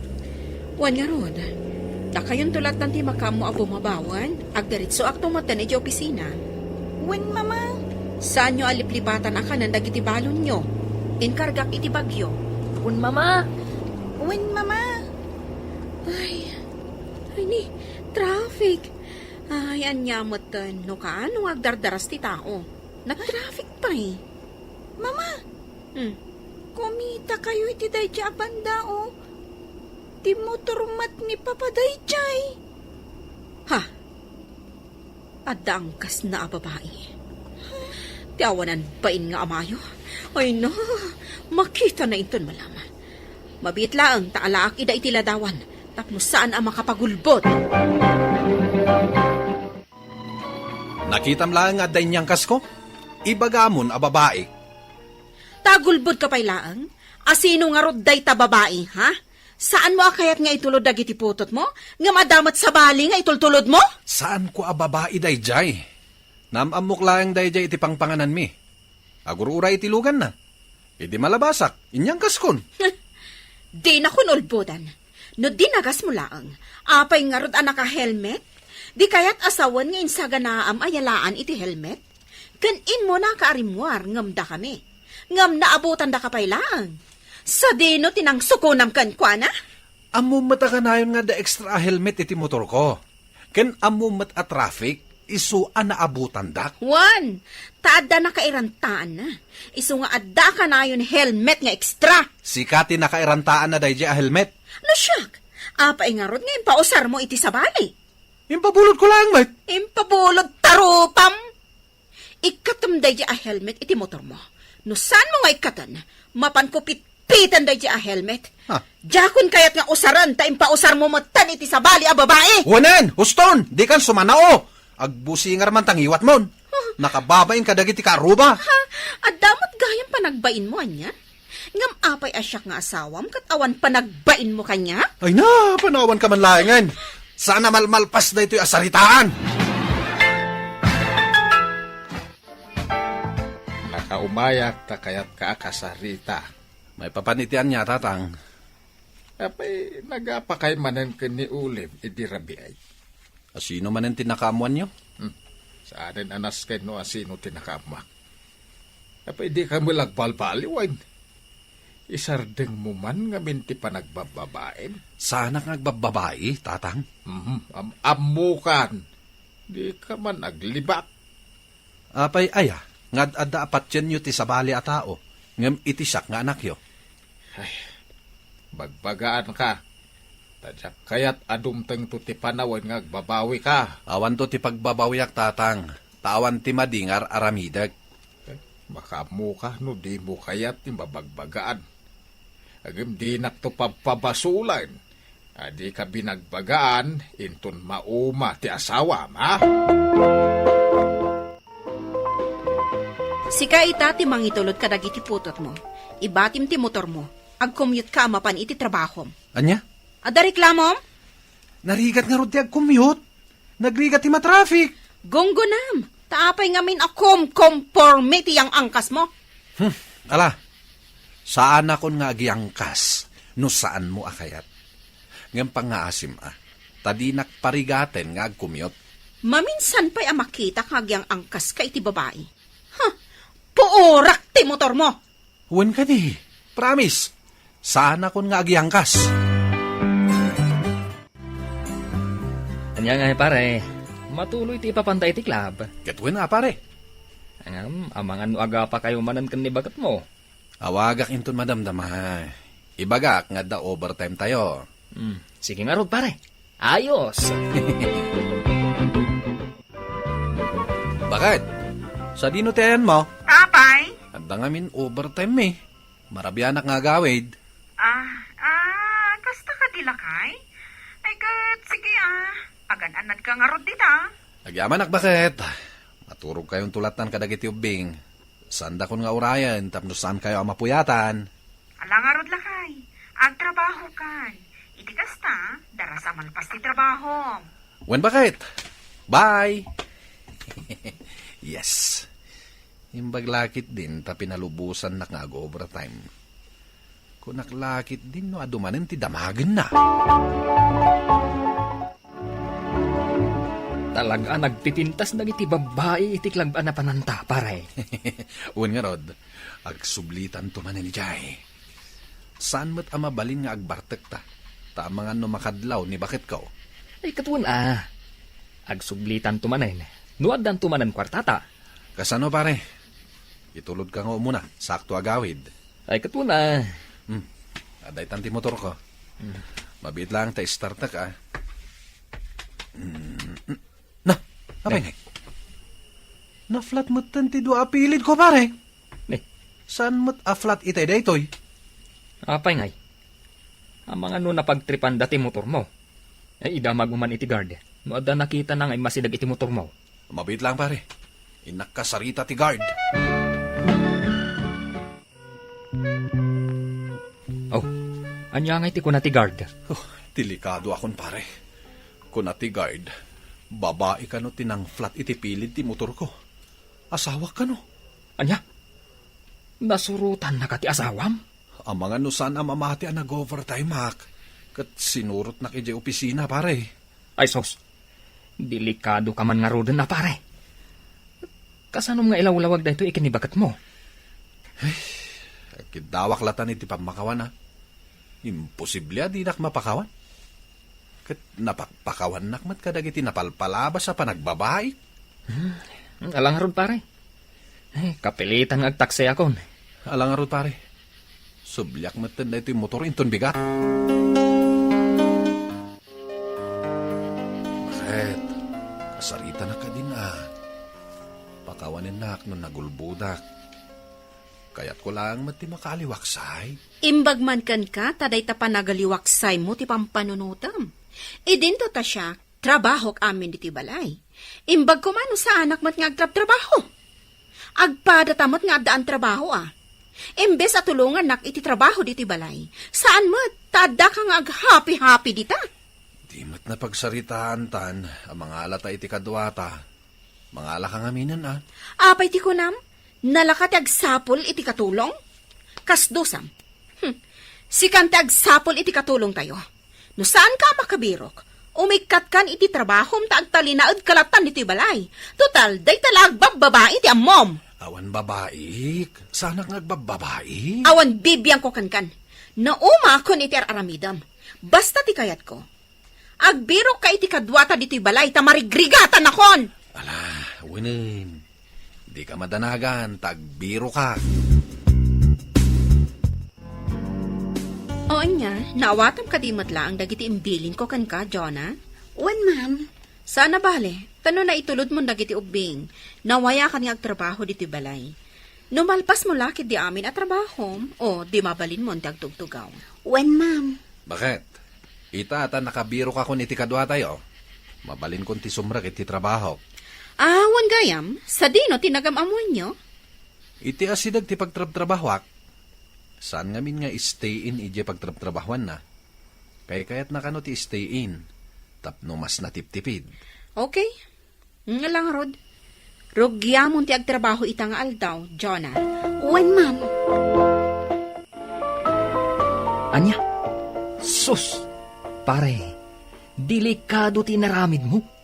Wan ngarud. Dakayonto latta ti makaammo a bumabawan. Agdiretsoak to metten iti opisina. Wen, Mama. Saanyo a liplipatan a kanen dagiti balonyo. Inkargak iti bagyo. Wen, Mama. Wen, Mama. Ay, ay ni, traffic. Ay, ania metten no kaano nga agdardaras ti tao. Nagtraffic pay. Mama! Hmm. Kumitakayo iti daydi a banda, o. Ti motor met ni Papa daydiay. Ha? Adda angkasna a babai. Ti awanan bain nga amayo. Ay na, makitana inton malama. Mabiit laeng ta alaak ida iti ladawan tapno saan a makapagulbod. Nakitam laeng nga adda inyangkasko? Ibagamon a babai. Ta agulbodka pay laeng? Asino ngarud dayta babai, ha? Saanmo a kayat nga itulod dagiti putotmo? Ngem adda met sabali nga itultulodmo? Saanko a babai daydiay. Naam-ammok laeng daydiay iti pangpangananmi. Agur-uray iti luganna. Idi malabasak, inyangkaskon. Dinakon ulbodan. No dinagasmo laeng, apay ngarud a naka-helmet? Di kayat a sawen nga insaganaam a yalaan iti helmet? Ken immuna a kaarimuar ngem dakami. Ngem naabutandaka pay laeng. Sadino ti nangsukonam kenkuana? Ammom met a kanayon nga adda extra a helmet iti motorko. Ken ammom met a traffic, isu a naabutandak. Wen, ta adda nakairantaanna. Isu nga adda a kanayon helmet nga extra. Sika ti nakairantaanna daydiay a helmet. No siak, apay ngarud nga impausarmo iti sabali? Impabulodko laeng met. Impabulod ta rupam! Ikkatem daydiay a helmet iti motormo. No saanmo nga ikkaten, mapanko pitpiten daydiay a helmet. Ha? Diakon kayat nga usaren ta impausarmo metten iti sabali a babai. Wanen, huston, dikan sumanao. Agbusingar man ta ngiwatmon. Huh? Nakababain kadagiti karuba. Ha? Adda met gayam panagbainmo, ania? Ngem apay a siak nga asawam ket awan panagbainmo kaniak? Ay na, panawanka man laengen. Saan a malmalpas daytoy a saritaan. Nakaumayak ta kayatka a kasarita. Maipapan iti ania, Tatang? Apay, nagapakay manen ken ni Olive idi rabiay? Asino manen ti nakaammoanyo? Hmm. Saanen a nasken no asino ti nakaammoak. Apay, dika met agbalbaliwen. Isardengmo man ngamin ti panagbabbabaem. Saanak nga agbabbabai, Tatang? Mhm, am-, ammokan. Dika man aglibak. Apay aya, nga ad-adda a patienyo ti sabali a tao, ngem iti siak nga anakyo? Ay, bagbagaanka. Ta diak kayat a dumtengto ti panawen nga agbabawika. Awanto ti pagbabawiak, Tatang, ta awan ti madi nga ar-aramidek. Eh, makaammoka no dimo kayat ti mabagbagaan. Ngem dinakto pabpabasolen a dika binagbagaan inton mauma ti asawam, ha? Sika ita ti mangitulod kadagiti putotmo. Ibatim ti motormo. Agcommute-ka a mapan iti trabahom. Ania? Adda reklamom? Narigat ngarud ti agcommute. Nagrigat ti matraffic. Gunggonam, ta apay ngamin a kumkomporme ti yang-angkasmo? Hmm, ala, saanakon nga agyangkas no saanmo a kayat. Ngem pangngaasim a, ta dinak parigaten nga agcommute. Maminsan pay a makitak nga agyang-angkaska iti babai. Huh, puorak ti motormo! Wen kadi, promise, saanakon nga agyangkas. Ania nga, pare, matuloy ti ipapanta iti club? Ket wen a, pare. Ngem, amangan no agapakayo manen ken ni baketmo. Awagak inton madamdama. Ibagak nga adda overtime tayo. Hmm, sige ngarud, pare. Ayos! Baket, sadino ti ayanmo? Apay? Adda ngamin overtime mi. Marabianak nga agawid. Ah, ah, kasta kadi, lakay? Ay, ket, sige, ah. Agan-anadka ngarud dita. Agyamanak, baket. Maturogkayonto lattan kadagiti ubbing. Saandakon nga urayen tapno saankayo a mapuyatan. Ala ngarud, lakay. Agtrabahokan. Iti kasta, darasa malpas ti trabahom. Wen, baket. Bye! Yes. Imbag la ketdin ta pinalubosannak nga ag-overtime. Kunak la ketdin no adu manen ti damagenna. Talaga a nagpipintas dagiti babbai iti klab a napananta, pare. Wen ngarud, agsublitanto manen idiay. Saan met a mabalin nga agbartekta, ta amangan no makadlaw ni baketko. Ay, ket wen a. Agsublitanto manen, no addanto manen kuartata. Kasano, pare? Itulodka nga umuna, sakto a gawid. Ay, ket wen a. Hmm. Adda itan ti motorko. Hmm. Mabiit laeng ta istartek, a. Hmm. Na, apay ngay? Na-flat metten ti dua a pilidko, pare. Ni? Saan met a-flat itay daytoy? Apay ngay? Amangan no napagtripanda ti motormo. Ay, idamagmo man iti guard. No adda nakitana nga immasideg iti motormo. Mabiit laeng, pare. Innak kasarita ti guard. Oh, ania ngay ti kuna ti guard? Oh, delikado a kun, pare. Kuna ti guard, babai kano ti nang-flat iti pilid ti motorko. Asawak kano? Ania? Nasurotannaka ti asawam? Amangan no saan a mamati a nag-overtimeak, ket sinurotnak idiay opisina, pare. Ay sus, delikadoka man ngaruden a, pare. Kasanom nga ilawlawag daytoy iken ni baketmo? Ay, agkiddawak latan iti pammakawan, a. Imposible a dinak mapakawan. Ket napakpakawannak met kadagiti napalpalabas a panagbabai. Hmm, ala ngarud, pare. Ay, kapilitan nga agtaksiakon. Ala ngarud, pare. Subliak metten daytoy motor inton bigat. Bakit? Kasaritanak kadin a. Pakawanennak no nagulbodak. Kayatko laeng met ti makaaliwaksay. Imbag man kenka, ta dayta panagaliwaksaymo ti pampanunotem. Idinto ta siak, trabahok amin ditoy balay. Imbag koma no saanak met nga agtrabtrabaho. Agpadata met nga addaan trabaho, a. Imbes a tulongannak iti trabaho ditoy balay, saan met, ta addaka nga aghapi-hapi dita. Di met napagsaritaantan a mangalata iti kaduata. Mangalaka ngaminen, a. Apay ti kunam? Nalaka ti agsapul iti katulong? Kasdo, Sam. Hmm. Sikan ti agsapul iti katulongtayo. No saanka a makabirok, umikkatkan iti trabahom ta agtalinaedka latta ditoy balay. Total, dayta la agbabbabai ti ammom. Awan babaik. Saanak nga agbabbabai. Awan bibiangko kenkan. Naumakon iti ar-aramidem. Basta ti kayatko, agbirokka iti kaduata ditoy balay ta marigrigatanakon. Ala, wenen. Dika madanagan ta agbiroka. O ania, naawatam kadi met laeng dagiti imbilinko kenka, Jonah? Wen, ma'am. Saan a bale, ta no naitulodmon dagiti ubbing, nawayakan nga agtrabaho ditoy balay. No malpasmo la ketdi amin a trabahom, o di mabalinmon ti agtugtugaw. Wen, ma'am. Baket? Ita ta nakabirokakon iti kaduatayo. Mabalinkon ti sumrek iti trabahok. Awan gayam, sadino ti nagam-ammoenyo? Iti asideg ti pagtrabtrabahoak. Saan ngamin nga stay-in idiay pagtrabtrabahoanna. Kaykayatna kano ti stay-in tapno mas natiptipid. Okay. Nga la ngarud, rugiamon ti agtrabaho ita nga aldaw, Jonah. Wen, ma'am. Ania? Sus! Pare, delikado ti inaramidmo.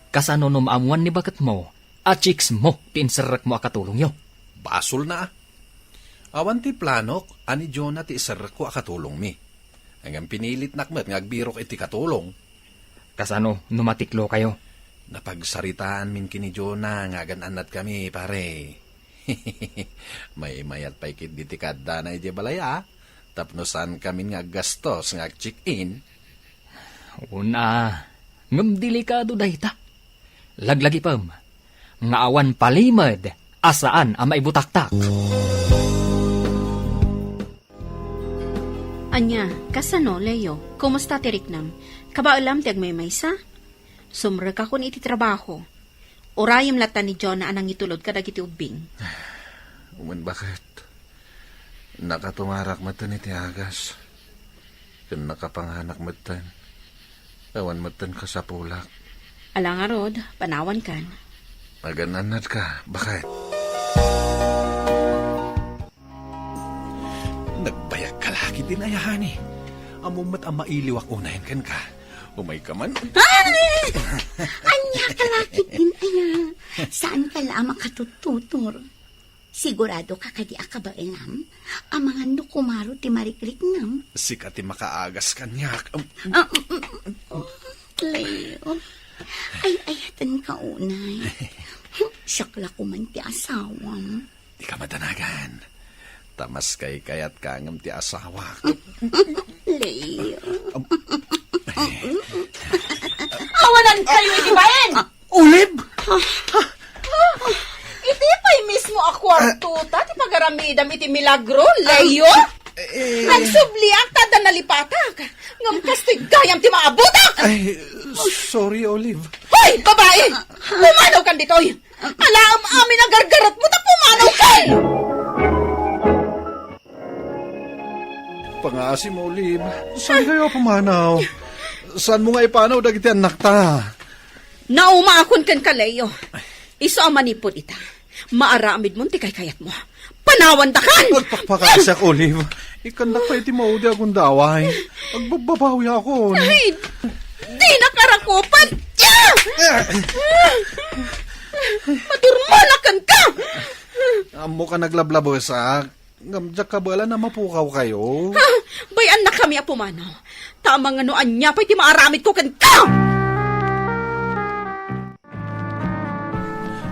Kasano no maammuan ni baketmo a chicks mo ti inserrekmo a katulongyo? Basolna, a. Awan ti planok a ni Jonah ti iserrekko a katulongmi. Ngem pinilitnak met nga agbirok iti katulong. Kasano no matiklokayo? Napagsaritaanmin ken ni Jonah nga agan-annadkami, pare. Maymayat pay ketdi ti kaaddana idiay balay, a, tapno saankamin nga aggastos nga ag-check-in. Una, ngem delikado dayta. Laglagipem nga awan palimed a saan a maibutaktak. Ania, kasano, Leo? Kumusta ti riknam? Kabaelam ti agmaymaysa? Sumrekakon iti trabaho. Urayem latta ni Jonah a nangitulod kadagiti ubbing. Wen, baket? Nakatungarak metten iti agas. Ken nakapanganak metten. Awan metten kasapulak. Ala ngarud, panawankan. Agan-annadka, baket? Nagbayagka la ketdin aya, honey. Ammom met a mailiwak unayen kenka. Umayka man. Ay! Ania ka la ketdin aya? Saanka la a makatuttutor? Siguradoka kadi a kabaelam? Amangan no kumaro ti marikriknam? Sika ti makaagas kaniak. Um, Ah, mm, mm, mm. Leo. Ay, ayatenka unay. Siak la koman ti asawam. Dika madanagan. Ta maskaykayatka ngem ti asawak. Leo. Awanan kayo iti baen! Olive! Iti pay mismo a kuarto ta ti pagaramidam iti milagro, Leo? Eh, Agsubliak ta adda nalipatak. Ngem kastoy gayam ti maabutak! Ay, sorry, Olive. Hoy, babae! Pumanaw kan ditoy! Alaem amin a gargaretmo ta pumanaw kay! Pangasim, Olive. Saan kayo pumanaw? Saan mo nga ipanaw dagiti annakta? Naumaakon kenka, Leo. Isu a manipud ita, maaramidmon ti kaykayatmo. Panawandakan! Agpakpakasiak, Olive. Ikkandak pay ti maudi a gundaway. Agbabbabawiakon. Ay, dinak arakupan! Madurmalakan ka! Ammok a naglablabesak. Ngem diak kabaelan a mapukaw kayo. Ha? Bay-annakami a pumanaw. Ta amangan no ania pay ti maaramidko kenka!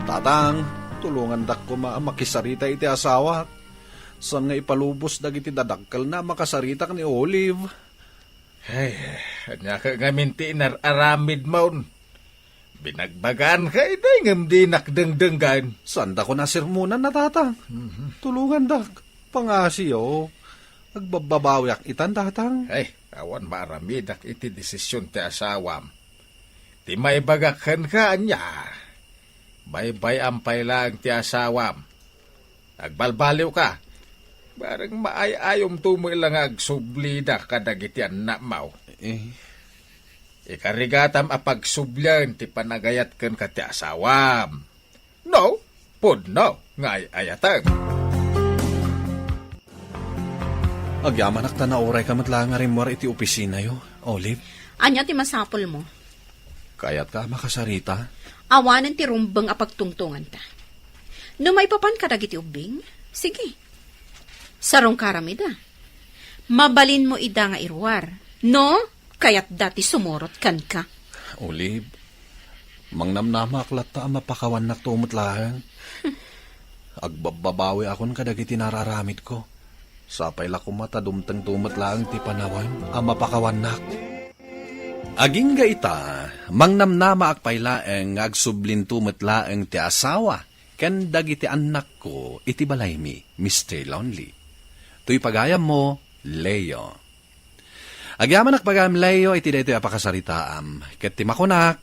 Tatang, tulongandak koma a makisarita iti asawak. Saan nga ipalubos dagiti dadakkelna a makasaritak ni Olive. Ay, ania ka ngamin ti inar-aramidmon? Binagbagaanka idi ngem dinak dengdenggen. Saandakon a sermonan, Tatang. Mhm. Tulongandak. Pangasiyo. Agbabbabawiak itan, Tatang. Ay, awan maaramidak iti desisyon ti asawam. Ti maibagak kenka, ania? Baybay-am pay laeng ti asawam. Agbalbaliwka. Bareng maay-ayomto met la nga agsublida kadagiti annakmo. Eh? Ikarigatam a pagsublian ti panagayat kenka ti asawam. No, pudno nga ay-ayatem. Agyamanak ta naurayka met la nga rimmuar iti opisinayo, Olive. Ania ti masapulmo? Kayatka a makasarita? Awanen ti rumbeng a pagtungtonganta. No maipapan kadagiti ubbing, sige. Sarungka aramida. Mabalinmo ida nga iruar. No, kayatda ti sumurot kenka. Olive, mangnamnamaak latta a mapakawannakto met laeng. Agbabbabawiakon kadagiti nararamidko. Sapay la koma ta dumtengto met laeng ti panawen a mapakawannak. Agingga ita, mangnamnamaak pay laeng nga agsublinto met laeng ti asawa ken dagiti annakko iti balaymi, Mister Lonely. Toy pagayammo, Leo. Agyamanak pagayam, Leo, iti daytoy a pakasaritaam, ket ti makunak,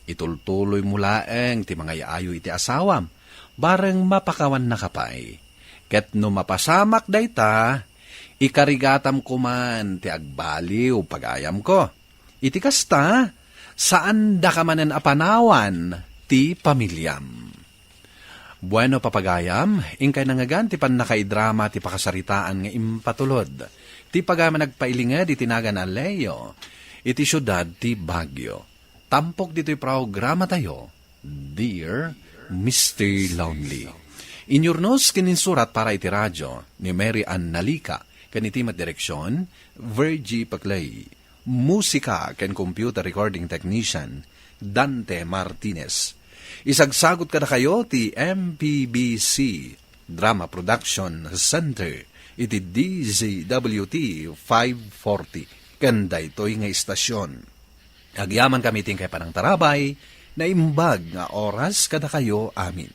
itultuloymo laeng ti mangay-ayo iti asawam, bareng mapakawannaka pay. Ket no mapasamak dayta, ikarigatam koman ti agbaliw pagayamko. Iti kasta, saandaka manen a panawan ti pamiliam. Bueno, papagayam, inkay nangngegan ti pannakaidrama ti pakasaritaan nga impatulod ti pagayam a nagpailinged iti nagan a Leo iti siudad ti Baguio. Tampok ditoy programatayo, Dear Mister Lonely. Inyurnos ken insurat para iti radio ni Mary Ann Nalica, ken iti met direksion, Virgie Paclay. Musika ken computer recording technician, Dante Martinez. Isagsagut kadakayo ti M P B C Drama Production Center iti D Z W T five forty ken daytoy nga istasion. Agyamankami ti inkay panangtarabay, naimbag nga oras kadakayo amin.